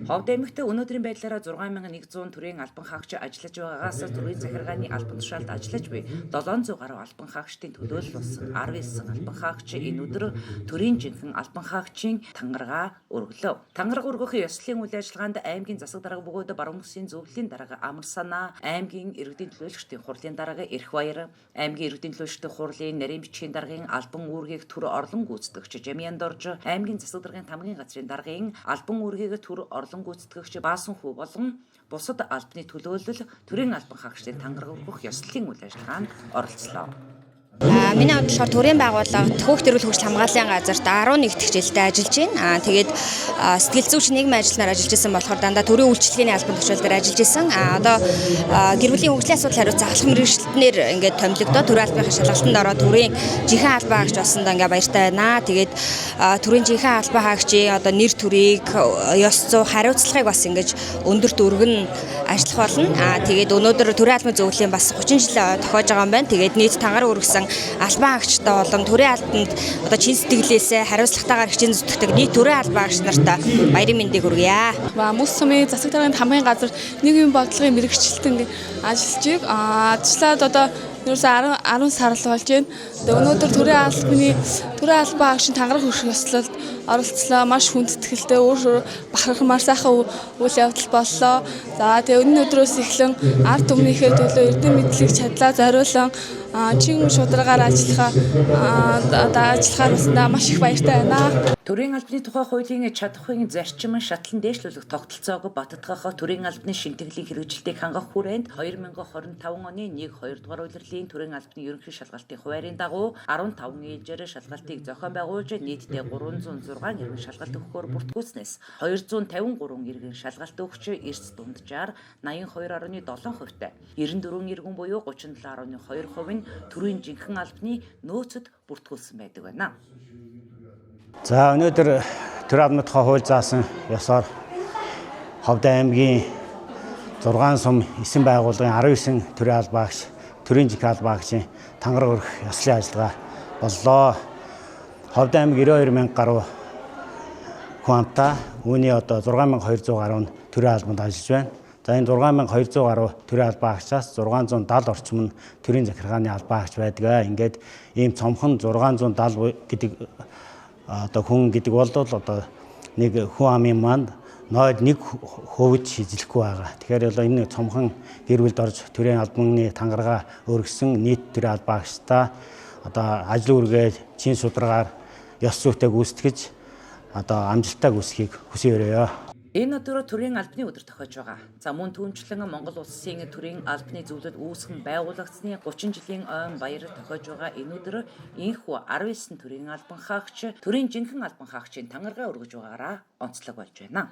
Ховд аймагт өнөөдрийн байдлаараа 6100 төрийн албан хаагч ажиллаж байгаагаас төрийн захиргааны албан тушаалд ажиллаж буй 700 гаруй албан хаагчдын төлөөлөл болсон 19 албан хаагч энэ өдөр төрийн жинхэнэ албан хаагчийн тангараа өргөлөө. Тангараг өргөх ёслолын үйл ажиллагаанд аймгийн засаг дарга бөгөөд Баруун бүсийн зөвлөлийн дарга Амар Санаа, аймгийн иргэдийн төлөөлөгчдийн хурлын дарга Эрх Баяр, аймгийн иргэдийн төлөөлөгчдийн хурлын нарийн бичгийн даргын албан үүргийг төр орлон гүйцэтгэгч Жамьян Дорж, аймгийн засаг даргын тамгын газрын даргын албан үүргийг төр орлон гүйцэтгэгч Баасан хүү болон бусад албаны төлөөлөл төрийн албан хаагчдын тангараг өргөх ёслолын үйл ажиллагаанд оролцлоо. Миний хувьд болохоор төрийн байгууллага Хүүхд эрүүл хөгжил хамгааллын газарт 11 дэх жилдээ ажиллаж байна. Тэгээд сэтгэл зүйч нийгмийн ажилтнаар ажиллаж исэн болохоор дандаа төрийн үйлчилгээний албан тушаал дээр ажиллаж исэн. Одоо гэр бүлийн хөгжлийн асуудал хариуцсан ахлах мэргэжилтнэр ингээд томилогдоод төрийн албаны шалгалтанд ороод төрийн жинхэнэ албан хаагч болсондоо ингээд баяртай байна. Тэгээд төрийн жинхэнэ албан хаагчийн одоо нэр төрийг, ёс зүй, хариуцлагыг бас ингэж өндөрт өргөн ажиллах болно. Тэгээд өнөөдөр төрийн албаны зөвлөлийн бас 30 жил тохиож байгаа юм байна. Тэгээд нийт тангараг өргөсөн албан хаагчтай болон төрийн албанд одоо чин сэтгэлээсээ хариуцлагатайгаар хичээн зүтгэдэг нийт төрийн албан хаагч нартай баярын мэндийг хүргье. Мөс сумын засаг даргын тамгын газар нийгмийн бодлогын мэргэжилтэн ажиллаж ажиллаад одоо ерөөсөө 10 сар л болж байна. Тэгээ өнөөдөр төрийн албан хаагчийн тангараг хөрших ёслолд оролцлоо. Маш хүндэтгэлтэй өөр бахархмаар сайхан үйл явдал боллоо. За тэгээ энэ өдрөөс эхлэн ард түмнийхээ төлөө эрдэм мэдлэг чадлаа зориулан чин шударгаар ажиллахаар баснаа маш их баяртай байна. Төрийн албаны тухай хуулийн чадахын зарчим шатлан дээшлүүлэх тогтолцоог баттгах төрийн албаны шинтгэлийн хэрэгжилтийг хангах хүрээнд 2025 оны 1-2 дугаар улирлын төрийн албаны ерөнхий шалгалтын хуваарын дагуу 15 ээлжээр шалгалтыг зохион байгуулж нийтдээ 306 иргэн шалгалт өгөхөөр бүртгүүлснээс 253 иргэн шалгалт өгч эрс дунджаар 82.7%-тай 94 иргэн буюу 37.2% нь төрийн жинхэнэ албаны нөөцөд бүртгүүлсэн байдаг байна. За өнөөдөр төрийн албаны тухай хууль заасан ёсоор Ховд аймгийн 6 сум 9 байгууллагын 19 төрийн албаагч, төрийн жинхэнэ албаагчийн тангараг өргөх ёслолын ажиллагаа боллоо. Ховд аймаг 92 мянга гаруй хүн амтай, үүний одоо 6200 гаруй нь төрийн албанд ажиллаж байна. За энэ 6200 гаруй төрийн албан хаагчаас 670 орчим нь төрийн захиргааны албан хаагч байдаг. Ингээд ийм цомхон 670 гэдэг одоо хүн гэдэг бол одоо нэг хүн амын манд 0.1% шизлэхгүй байгаа. Тэгэхээр бол энэ цомхон гэр бүлд орж төрийн албаны тангараа өргөсөн нийт төрийн албан хаагчдаа одоо ажил үүргээ чин сударгаар ёс зүйтэй гүйцэтгэж одоо амжилттай гүйцэхийг хүсэн өрөөё. Энэ өдөр төрийн албаны өдөр тохиож байгаа. За мөн түүнчлэн Монгол улсын төрийн албаны зөвлөл үүсгэн байгуулагдсаны 30 жилийн ойн баяр тохиож байгаа энэ өдөр энэхүү 19 төрийн албан хаагч төрийн жинхэнэ албан хаагчийн тангараа өргөж байгаагаараа онцлог болж байна.